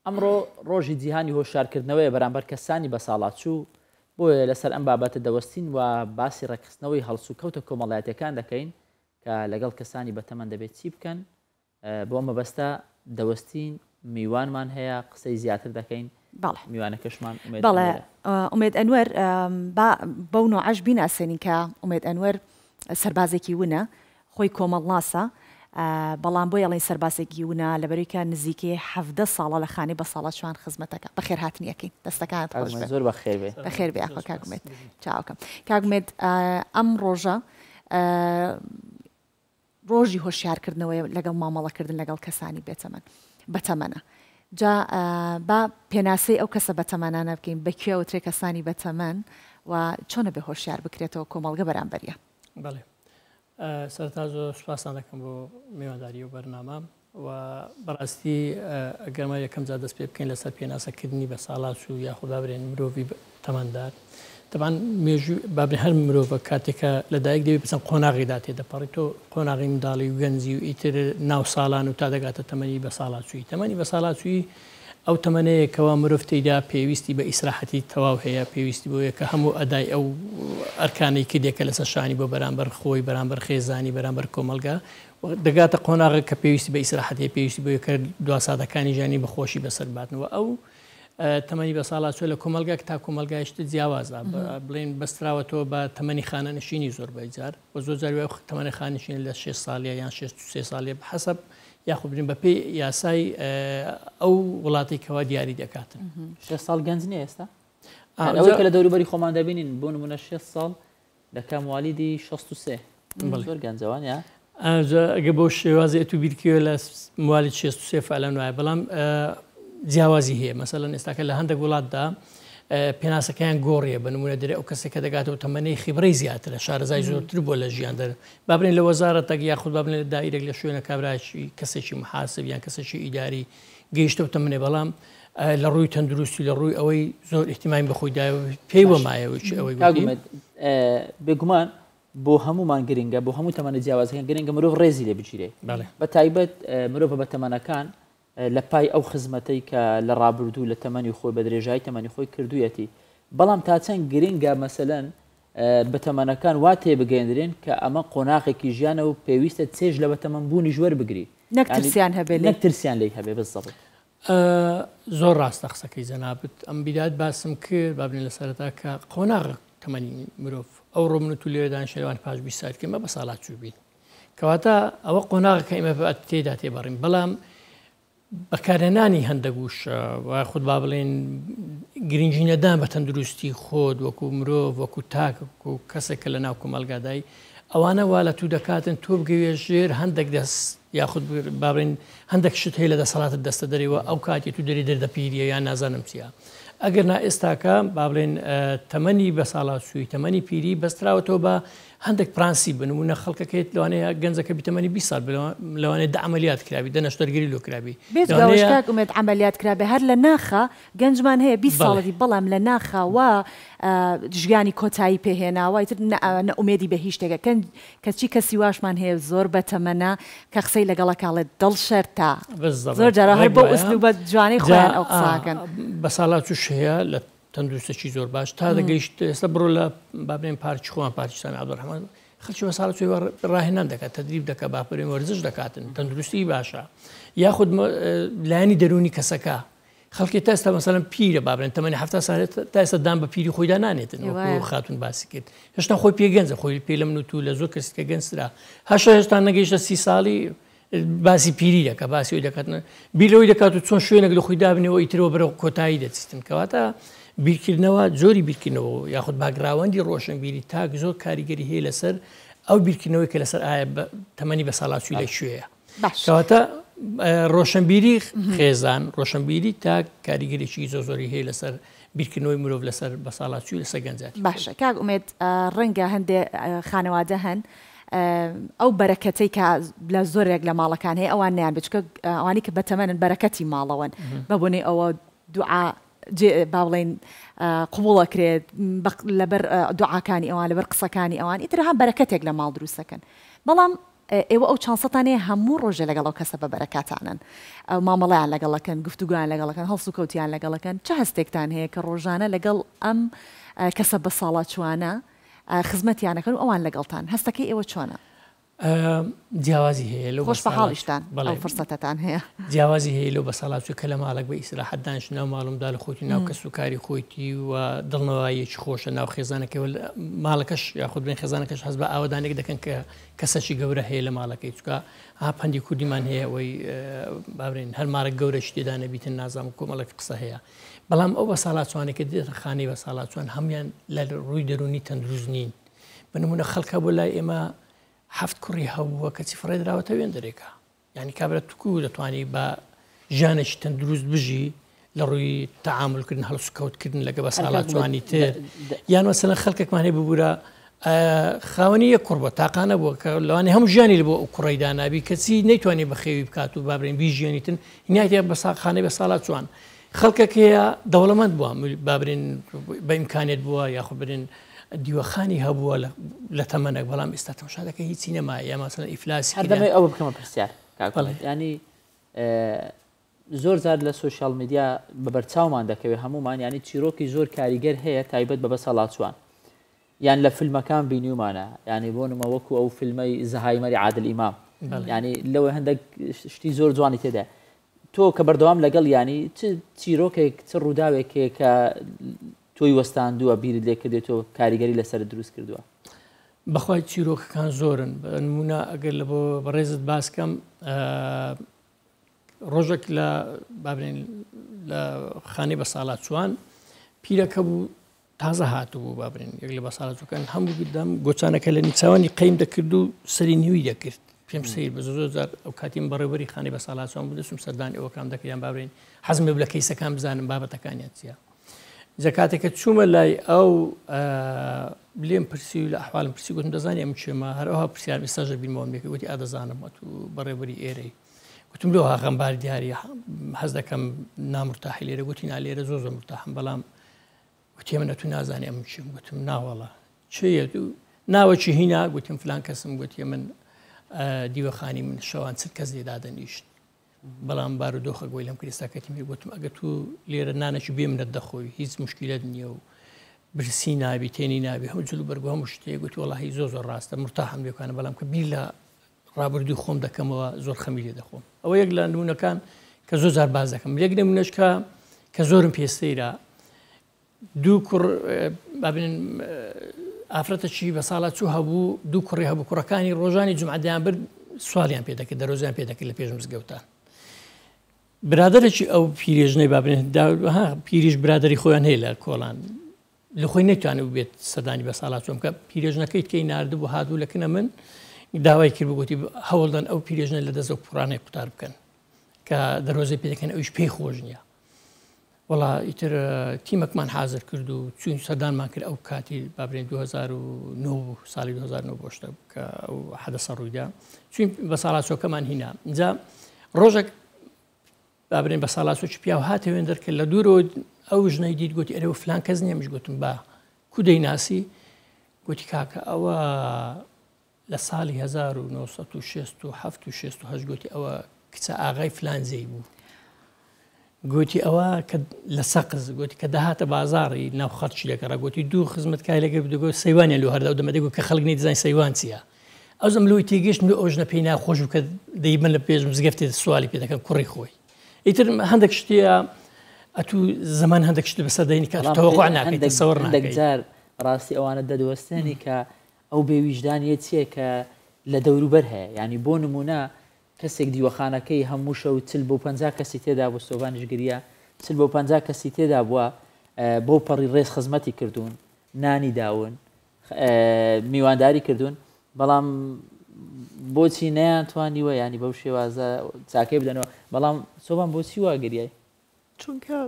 ئەمڕۆ ڕۆژی جیهانی هۆشیارکردنەوەیە بەرامبەر کەسانی بەساڵاچوو، بۆیە لەسەر ئەم بابەتە دەوەستین و باسی ڕێکخستنەوەی هەڵسوکەوتە کۆمەڵایەتیەکان دەکەین کە لەگەڵ کەسانی بەتەمەن دەبێت چی بکەن، بۆ ئەم مەبەستە دەوەستین، میوانمان هەیە قسەی زیاتر دەکەین، بەڵێ. میوانەکەشمان ئومێد بەڵێ ئەنوەرە. ئومێد ئەنوەر، با بەو نۆعەش بیناسێنین کە ئومێد ئەنوەر سەربازێکی ونە، خۆی کۆمەڵناسە، بەڵام بۆی ئەڵێین سەربازێکی ونە لەبەرئەوەی کە نزیکەی 17 ساڵە لە خانەی بەساڵاچوان خزمەتەکا. بەخێرهاتنی ئەکەین. دەستەکانت کاک خۆش ئومێد بێ. زۆر بەخێر بێ. بەخێر بێ ئاخۆ کاک ئومێد. چاوەکەم. کاک ئومێد ئەم ڕۆژە ڕۆژی هۆشیارکردنەوەیە لەگەڵ مامەڵەکردن لەگەڵ کەسانی بێتەمەن بەتەمەنە. جا با پێناسەی ئەو کەسە بەتەمەنانە بکەین، بە کوێ ئەوترێ کەسانی بەتەمەن و چۆن ئەبێ هۆشیار بکرێتەوە کۆمەڵگە بەرامبەریان؟ بەڵێ سەرەتا زۆر سوپاستان دەکەم بۆ میوانداری و بەرنامە و بەڕاستی ئەگەرمە یەکەم جار دەست پێ بکەین لەسەر پێناسەکردنی بە ساڵاچوو یاخود بابرێن مرۆڤی تەمەندار تەبان مێژوو بابرێن هەر مرۆڤە کاتێکە لەدایک دەبێت بچەند قۆناغیدا تێدەپەڕی تۆ قۆناغی منداڵی و گەنجی و ئیتر ناو ساڵان و تا دەگاتە تەمەنی بە ساڵاچووی تەمەنی بە ساڵاچووی ئەو تەمەنەیە کەوا مرۆڤ تێیدا پێویستی بە ئیسراحەتی تەواو هەیە، پێویستی بەوەیە کە هەموو ئەدای ئەو ئەرکانەی کردیە کە لەسەر شانی بۆ بەرامبەر خۆی، بەرامبەر خێزانی، بەرامبەر کۆمەڵگا و دەگاتە قۆناغێک کە پێویستی بە ئیسراحەت هەیە، پێویستی بەوەیە کە دوا ساتەکانی ژیانی بە خۆشی بەسەر بباتن و ئەو تەمەنی بەساڵاچووە لە کۆمەڵگا تا کۆمەڵگایش تر جیاوازە، بڵێین بەستراوەتەوە بە تەمەنی خانەنشینی زۆربەی جار و زۆر جار وای تەمەنی خانەنشینی لە 6 ساڵیە یان 63 ساڵیە حەسەب یاخود بڵێین بەپێی یاسای ئەو وڵاتەی کەوا دیاری دەکاتن. شێست ساڵ گەنج نییە ئێستا؟ ئەوەی کە لە دەوروبەری خۆمان دەبینین بۆ نمونە شێست ساڵ دەکا موالیدی 63 زۆر گەنجە وانە؟ ئەگە بۆ شێوازی ئەتوو بیرکەوە لە موالید 63 فعلەن وایە بەڵام جیاوازی هەیە مەسەلەن ئێستاکە لە هەندێک وڵاتدا پێناسەکەیان گۆڕیە بە نمونە دەرێ ئەو کەسێک کە دەگاتەوە تەمەنەی خیبرەی زیاترە شارەزای زۆرتر بووە لە ژیان دەر با بڵێین لە وەزارەتەک یاخود با بڵێین لە دائیرەک لە شوێنە کابرایەکی کەسێکی محاسب یان کەسێکی ئیداری گەیشتەوە تەمەنێ بەڵام لە ڕووی تەندروستی لە ڕووی ئەوەی زۆر ئیهتیمامی بە خۆی دایەوە پێی باش وەمایەوە چی ئەوەی کاک گوتی ئومێد بێگومان بۆ هەمومان گرنگە بۆ هەموو تەمەنە جیاوازەکان گرنگە مرۆڤ ڕێزی لێ بگیرێ بەڵێ بە تایبەت مرۆڤە بە تەمەنەکان لە پای ئەو خزمەتەی کە لە ڕابردوو لە تەمەنی خۆی بە درێژایی تەمەنی خۆی کردوویەتی بەڵام تا چەند گرنگە مەسەلەن بەتەمەنەکان وا تێبگەیەندرێن کە ئەمە قۆناغێکی ژیانە و پێویستە چێژ لە بەتەمەن بوونیش وەربگری نەک یانی ترسیان هەبێ لێی. نەک ترسیان لێی هەبێ بالضبط. زۆر ڕاستە قسەکەی جەنابت ئەم بیدایەت باسم کرد با بڵێین لە سەرەتا کە قۆناغە تەمەنی مرۆڤ ئەوڕۆ من و تو لێرە دانیشتین لەوان پاش 20 ساڵ کە ئێمە بە ساڵا چووبین کەواتە ئەوە قۆناغە کە ئێمە تێدا تێبەڕین بەڵام بەکارهێنانی هەندەک وشە و یاخود با بڵێین گرنگی نەدان بە تەندروستی خۆت وەکو مرۆڤ وەکو تاک وەکو کەسێک کە لە ناو کۆمەڵگادای ئەوانە وا لە تو دەکاتن تۆ بگەوێ ژێر هەندێک دەست یاخود با بڵێین هەندێک شت هەیە لە دەسەڵاتت دەستە دەرێوە ئەو کاتی تو دەری دەردەپیریە یان نازانم چییە ئەگەر نا ئێستاکە با بڵێن تەمەنی بە ساڵاچووی تەمەنی پیری بەستراوەتەوە بە هەندێک پرەنسیپ بە نموونە خەڵکەکەیت لەوانەیە گەنجەکە بی تەمەنی 20 ساڵ بێ لەوانەیە دە عەمەلیات کرابی دە نەشتەرگەری لۆ کرابی بێجگە ئەوەش لەوانەیە کاک ئومێد عەمەلیات کرابێ هەر لە ناخا گەنجمان هەیە 20 بەڵێ. ساڵەتی بەڵام لە ناخا وا ژیانی کۆتایی پێ هێناوە ئیتر نە نە ئومێدی بە هیچ شتێکە کەن کەچی کەسی واشمان هەیە زۆر بەتەمەنە کە قسەی لەگەڵ ئەکا ئەڵێ دڵ شەرتە بالضبط زۆر جارا هەر ڕێک بەو وایە ئوسلوبە جوانەی جا خۆیان ئەو ئا قسە ئەکەن. بەساڵاچووش هەیە لە تەندروستەکی زۆر باش تا دەگەیشت ئێستا بڕۆ لە با بڵێین پارکی خۆمان پارکی سامی عەبدولڕەحمان خەڵکی بە ساڵە چۆی ڕاهێنان دەکات تەدریب دەکات با بڵێین وەرزش دەکاتن تەندروستی باشە یاخود لایەنی دەروونی کەسەکە خەڵکی تا ئێستا مەسەلەن پیرە با بڵێن تەمەنی 70 ساڵ تا ئێستا دان بە پیری خۆیدا نانێتن وەکو خاتون باسی کرد هێشتا خۆی پێ گەنجە خۆی پێ لە من و تو لە زۆر کەسی کە گەنجترە هەشتا هێشتا نەگەیشتە سی ساڵی باسی پیری دەکات باسی ئەوی دەکات بیر لەوەی دەکات و چۆن شوێنێک لە خۆی دابنێەوە ئیترەوە بەرەو کۆتایی دەچیتن کەواتە بیرکردنەوە جۆری بیرکردنەوە یاخود باگراوەندی ڕۆشنبیری تاک زۆر کاریگەری هەیە لەسەر ئەو بیرکردنەوەی کە لەسەر ئایا تەمەنی بە ساڵاچووی لە کوێیە کەواتە ڕۆشنبیری خێزان ڕۆشنبیری تاک کاریگەرێکی زۆر زۆری هەیە لەسەر بیرکردنەوەی مرۆڤ لەسەر بەساڵاچووی لەسەر گەنجاتی باشە کاک ئومێد ڕەنگە هەندێ خانەوادە هەن ئەو بەرەکەتەی کە لە زۆرێک لە ماڵەکان هەیە ئەوان نەیان بێت چونکە ئەوانەی کە بەتەمەنن بەرەکەتی ماڵەوەن بە بۆنەی ئەوە دوعا جێ با بڵێین قبوڵ ئەکرێت لەبەر دوعاکانی ئەوان لەبەر قسەکانی ئەوان ئیتر ها بەرەکەتێک لە ماڵ دروست دەکەن بەڵام. ئێوە ئەو چانسەتان هەیە هەموو ڕۆژێ لەگەڵ ئەو کەسە بە بەرەکاتانن، مامەڵەیان لەگەڵ ئەکەن، گفتوگۆیان لەگەڵ ئەکەن، هەڵسوکەوتیان لەگەڵ ئەکەن، چ هەستێکتان هەیە کە ڕۆژانە لەگەڵ ئەم کەسە بەساڵاچووانە خزمەتیان ئەکەن و ئەوان لەگەڵتان، هەستەکەی ئێوە چۆنە؟ جیاوازی هەیە لەو خۆش بە حاڵیشتان ئەو فرسەتەتان هەیە. جیاوازی هەیە لەو بەساڵاچوو کە لە ماڵێک بە ئیسراحەت دانیشت ناو ماڵمدا لە خۆتی ناو کەس و کاری خۆیتی و دڵنەواییەکی خۆشە ناو خێزانەکەی و ماڵەکەش یاخود بڵێن خێزانەکەش حەز بە ئاوەدانێک دەکەن کە کەسەکی گەورە هەیە لە ماڵەکەی چکە ها پەندی کوردیمان هەیە ئەوەی بابرێن هەر ماڵێک گەورەشی تێدا نەبیتن نازانم کۆمەڵێک قسە هەیە بەڵام ئەو بەساڵاچوانێک کە دێتە خانەی بەساڵاچوان هەموان لە ڕووی دەروونی تەندروست نین بە نمونە خەڵکە بۆ لای ئێمە هەفت کوڕی هەبووە کەچی فڕێدراوەتە وێندەرێکە یعنی کابرا توکو دەتوانی بە ژیانێکی تەندروست بژی لە ڕووی تەعاملکردن هەڵسوکەوتکردن لەگە بە ساڵاچوانی تر یان مەسەلەن خەڵکێکمان هەیە ببوورە خاوەنی یەک کوڕ بووە تاقانە بووە کە لەوانەیە هەموو ژیانی لە بۆ ئەو کوڕەی دانابی کەچی نەیتوانی بەخێوی بکات و بابرێن بیژیێنیتن هینایتە بە ساقخانەی بە ساڵاچوان خەڵکێک هەیە دەوڵەمەند بووە بابرێن بە ئیمکانێت بووە یاخود برێن دیوەخانی هەبووە لە تەمەنێک بەڵام ئێستا تەماشا دەکەی هیچی نەمایە یا مەسەلەن ئیفلاسی هەر دەمەوێت ئەوە بکەمە پرسیار کاک ینی زۆر جار لە سۆشیال میدیا بە بەرچاومان دەکەوێت هەمومان ینی چیرۆکی زۆر کاریگەر هەیە تایبەت بە بەسەڵاچوان یان لە فیلمەکان بینیومانە ینی بۆ نمە وەکو ئەو فیلمەی زەهایمەری عادل ئیمام ینی لەوە هەندێک شتی زۆر جوانی تێدا تۆ کە بەردەوام لەگەڵ ینی چ چیرۆکێک چ ڕووداوێک کە تۆی وەستاندووە بیرت لێ کردێتەوە کاریگەری لەسەر دروست کردووە؟ بەخوای چیرۆکەکان زۆرن بە نمونە ئەگەر لە بۆ بەڕێزت باسکەم ڕۆژێک لە بابرێن لە خانەی بە ساڵاچوان پیرەکە بوو تازە هاتبوو بابرێن یەک لە بەساڵاچوەکان هەموو گدام گۆچانەکە لە نیچوانی قەیم دەکرد و سەری نیوی دەکرد پێم سیر بە زۆر جار ئەو کاتیم بەڕێوەری خانەی بە ساڵاچوان بوو دەچوم سەردانی ئەوەکان دەکرد بابرێن حەزم لە کەیسەکان بزانم بابەتەکانیان چییە جا کاتێک کە چوومە لای ئەو لێم پرسی و لە ئەحوالم پرسی گوتم دەزانی ئەم کێمە هەر ئەوها پرسیار ئێستاش لە بیرمەوە مێکە گوتی ئا دەزانم ئەتوو بەڕێوەبەری ئێرەی گوتم لۆ ها غەمبار دیاری حەز دەکەم نامرتاحی لێرە گوتی نا لێرە زۆر زۆر مرتاحم بەڵام گوتی من ئەتوو نازانی ئەم کێم گوتم ناوەڵا چێیە ناوەکی هینا گوتم فلان کەسم گوتی من دیوەخانی من شەوان چل کەس لێ دادەنیشت بەڵام بارودۆخەک وەی لەم کرد ئێستا کەتیم هەیە گوتم ئەگەر تو لێرە نانێکی بێ منەت دەخۆی هیچ مشکیلەت نییە و برسی نابی تێنی نابی هەموو جل و بەرگ و هەموو شتێک گوتی وەڵاهی زۆر زۆر ڕاستە مرتاحم لێکانە بەڵام کە بیر لە ڕابردووی خۆم دەکەمەوە زۆر خەمی لێ دەخۆم ئەوە یەک لە نمونەکان کە زۆر جار باز دەکەم یەک نمونەش کە کە زۆرم پێ سەیرە دوو کوڕ بابنن ئافرەتەکی بە ساڵا چوو هەبوو دوو کوڕی هەبوو کوڕەکانی ڕۆژانی جمعە دەیان برد سوالیان پێ دەکرد دەرۆزیان پێ دەکرد لە پێش مزگەوتان برادەرێکی ئەو پیرێژنەی بابنێن پیریش برادری خۆیان هەیە لە کۆڵان لە خۆی نەتوانێت بێت سەدانی بە ساڵا چۆم کە پیرێژنەکەی تکەی ناردبوو هاتبوو لە کنە من داوای کرد بگوتی هەوڵدەن ئەو پیرێژنە لە دەست ئەو کوڕانەی قوتار بکەن کە دەرۆزەی پێ دەکەن ئەویش پێی خۆش نییە وەڵا ئیتر تیمەکمان حازر کرد و چوین سەردانمان کرد ئەو کاتی بابرێن 2009 ساڵی 2009 بۆ شتە کە ئەو حەدەسە ڕوویدا چوین بە ساڵاچۆکەمان هینا اینجا ڕۆژێک بابرێن بە ساڵاچۆکی پیاو هاتە وێن دەرکرد لە دوورەوە ئەو ژنەی دیت گوتی ئەرێ فلان کەس نییە منیش گوتم با کو دەیناسی گوتی کاکە ئەوە لە ساڵی 1967 و 68 گوتی ئەوە کچە ئاغای فلان جێی بوو گوتی ئەوە کە لە سەقز گوتی کە دەهاتە بازاڕی ناو خەڵکی لەگەڕا گوتی دوو خزمەتکاری لەگەر بدەگۆ سەیوانیان لۆ هەردا و دەمە دەگوت کە خەڵک نەیدەزانی سەیوان چییە ئەوزم لۆی تێگەشتم لۆ ئەو ژنە پێی ناخۆش بوو کە دەیبەن لە پێش مزگەفتێ سوالی پێ دەکەن کوڕی خۆی ئیتر هەندێک شتەیە ئەتوو زەمان هەندێک شت بەسەر دەینی کە تەوەقع ناکەیت تەسەوەر هەندێک جار ڕاستی ئەوانە دەدوەستێنی کە ئەو بێویژدانیە چییە کە لە دەوروبەر هەیە یعنی بۆ نمونە کەسێک دیوەخانەکەی هەموو شەو 40 بۆ 50 کەسی تێدا بوو سۆڤانیش گریا 40 بۆ 50 کەسی تێدا بووە بەو پەڕی ڕێز خزمەتی کردوون نانی داون میوانداری کردوون بەڵام بۆچی نەیان توانیوە ینی بەو شێوازە چاکەی بدەنەوە بەڵام سۆبان بۆچی وا گریای؟ چونکە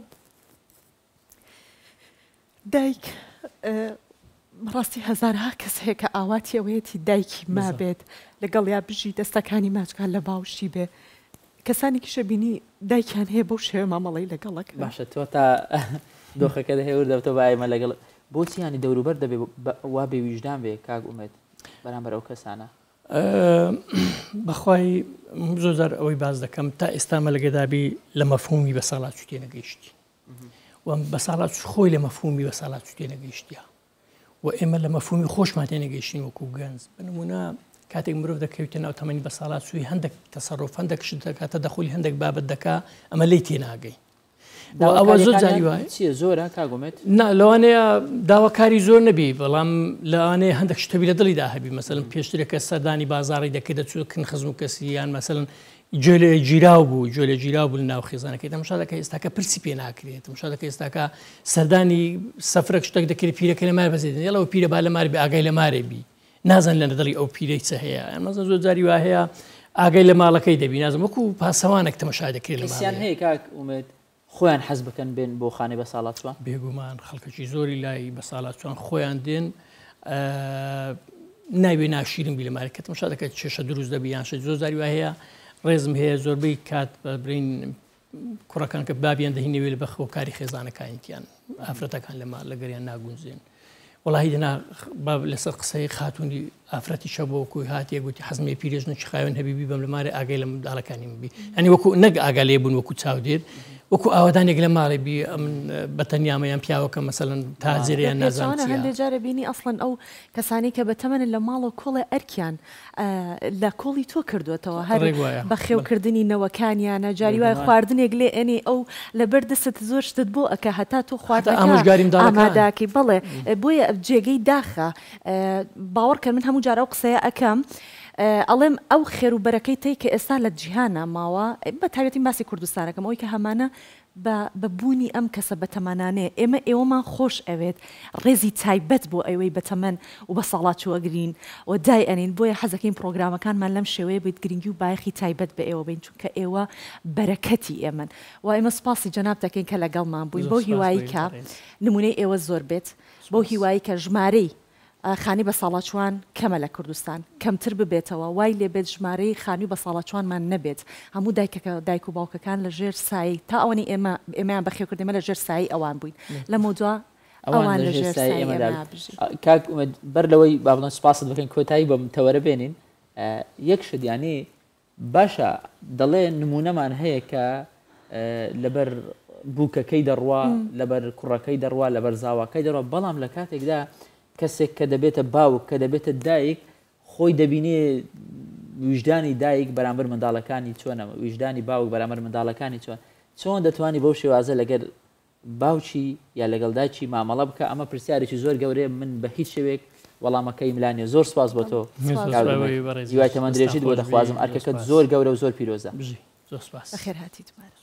دایک ڕاستی هەزارها کەس هەیە کە ئاواتی ئەوەیەتی دایکی مابێت لەگەڵیا بژی دەستەکانی ماچکان لە باوشی بێ کەسانێکیشە بینی دایکیان هەیە بەو شێوە مامەڵەی لەگەڵەکە. باشە تۆ تا دۆخەکە هێور دەبتەوە با ئێمە لەگەڵ بۆچی ینی دەوروبەر دەبێ وا بێ ویژدان بێ کاک ئومێد بەرامبەر ئەو کەسانە؟ بەخوای زۆر جار ئەوەی باس دەکەم تا ئێستا مە لەگەدابی لە مەفهومی بە ساڵاچوو تێنەگەیشتی و بە ساڵاچوو خۆی لە مەفهومی بە ساڵاچوو تێنەگەیشتە و ئێمە لە مەفهومی خۆشمان تێنەگەیشتین وەکو گەنج بە نمونە کاتێک مرۆڤ دەکەویتە ناو تەمەنی بە ساڵاچووی هەندێک تەسەڕۆف هەندێک شت دەکاتە دەخۆلی هەندێک بابەت دەکا ئەمە لی تێناگەین ئەوە زۆر جاری وایە چیە زۆرە کاک ئومێد؟ نا لەوانەیە داواکاری زۆر نەبی بەڵام لەوانەیە هەندێک شتەبی لە دڵیدا هەبی مەسەلەن پێشترە کە سەردانی بازاڕی دەکرد دەچوو کن خزم و کەسی یان مەسەلەن گوێ لێ گیراو بوو گوێ لێ گیراو بوو لە ناو خێزانەکەی تەماشا دەکە ئێستاکە پرسی پێ ناکرێت تەماشا دەکە ئێستاکە سەردانی سەفرەک شتێک دەکرێت پیرەکە لە مار بەزێت یاڵەوە پیرە با لە مار بێ ئاگای لە مارێ بی نازان لە دڵی ئەو پیرەی چ هەیە مەزە زۆر جاری وا هەیە ئاگای لە ماڵەکەی دەبی نازم وەکو پاسەوانێک تەمەشا دەکرێت لە کەسیان هەیە کاک ئومێد خۆیان حەز بکەن بێن بۆ خانەی بەساڵاچوان؟ بێگومان خەڵکەکی زۆری لای بەساڵاچوان خۆیان دێن ناوێ ناشیرن بی لە مارە کە تەمەشا دەکات کێشە دروست دەبی یان شت زۆر جاری وا هەیە ڕێزم هەیە زۆربەی کات بە برین کوڕەکان کە بابیان دەهینەوێ لە بەخۆکاری خێزانەکانیان ئافرەتەکان لە ماڵ لەگەریان ناگونجێن وەڵاهی دەنا باب لەسەر قسەی خاتونی ئافرەتی شە بۆ کوی هاتیە گوتی حەزمێ پیرێژنێکی خاوێن هەبی بیبەم لە مارێ ئاگای لە منداڵەکانی من بی یعنی وەکو نەک ئاگا لێ بوون وەکو چاودێر وەکو ئاوادانێک لە ماڵێ بی ئەمن بە تەنیامە یان پیاوەکە مەسەلەن تاجرە یان نازانم پێچەوانە چییە. هەندێ جارە بینی ئەسڵەن ئەو کەسانەی کە بەتەمەنن لە ماڵەوە کۆڵێ ئەرکیان لە کۆڵی تۆ کردووەتەوە هەر ڕێک وایە بە خێو بەڵێ. کردنی نەوەکانیانە جاری وایە بێگومان. خواردنێک لێ ئەنێی ئەو لەبەر دەستت زۆر شتت بۆ ئەکا هەتا تۆ هەتا خواردنەکە ئامۆژگاری منداڵەکان. ئامادە ئەکەی بەڵێ بۆیە جێگەی داخە باوەڕ کەن من هەموو جار ئەو قسەیە ئەکەم ئەڵێم ئەو خێر و بەرەکەیتەی کە ئێستا لە جیهانا ماوە بە تایبەتی من باسی کوردستان ئەکەم ئەوەی کە هەمانە بە بە بوونی ئەم کەسە بەتەمەنانەیە ئێمە ئێوەمان خۆش ئەوێت ڕێزی تایبەت بۆ ئێوەی بەتەمەن و بەساڵاچوو ئەگرین و دای ئەنێین بۆیە حەزەکەین پڕۆگرامەکانمان لەم شێوەیە بێت گرنگی و بایەخی تایبەت بە ئێوە بەین چونکە ئێوە بەرەکەتی ئێمەن و ئێمە سوپاسی جەنابت ئەکەین کە لەگەڵمان بووین زۆر بەو سوپاس بۆ هیوایەی ئێوەی کە بەڕێز. نمونەی ئێوە زۆر بێت بەو سوپاس. هیوایەی کە ژمارەی خانووی بەساڵاچووان کەمە لە کوردستان، کەمتر ببێتەوە، وای لێبێت ژمارەی خانووی بەساڵاچووانمان نەبێت، هەموو دایکەکە دایک و باوکەکان لە ژێر سایەی، تا ئەوەنەی ئێمە ئێمەیان بەخێو کرد ئێمە لە ژێر سایەی ئەوان بووین، لەمەودوا ئەوان ئەوان لە لە ژێر ژێر سایەی سایەی ئێمەدا ئێمە بژین. کاک ئومێد بەر لەوەی با بڵێن سوپاست بکەین کۆتایی بەم تەوەرە بێنین یەک شت یانی باشە دەڵێ نمونەمان هەیە کە لەبەر بووکەکەی دەڕوا لەبەر کوڕەکەی دەڕوا لەبەر زاواکەی دەڕوا بەڵام لە کاتێکدا کەسێک کە دەبێتە باوک کە دەبێتە دایک خۆی دەبینێ ویژدانی دایک بەرامبەر منداڵەکانی چۆنە ویژدانی باوک بەرامبەر منداڵەکانی چۆن چۆن دەتوانی بەو شێوازە لەگەر باوکی یا لەگەڵ دایکی مامەڵە بکا ئەمە پرسیارێکی زۆر گەورەیە من بە هیچ شێوەیەک وەڵامەکەیم لا نیە زۆر سوپاس بۆ تۆ کاک ئومێد هیوای تەمەن درێژیت بۆ دەخوازم ئەرکەکەت زۆر گەورە و زۆر پیرۆزە. بژی زۆر سوپاس. بەخێر هاتیت دووبارە.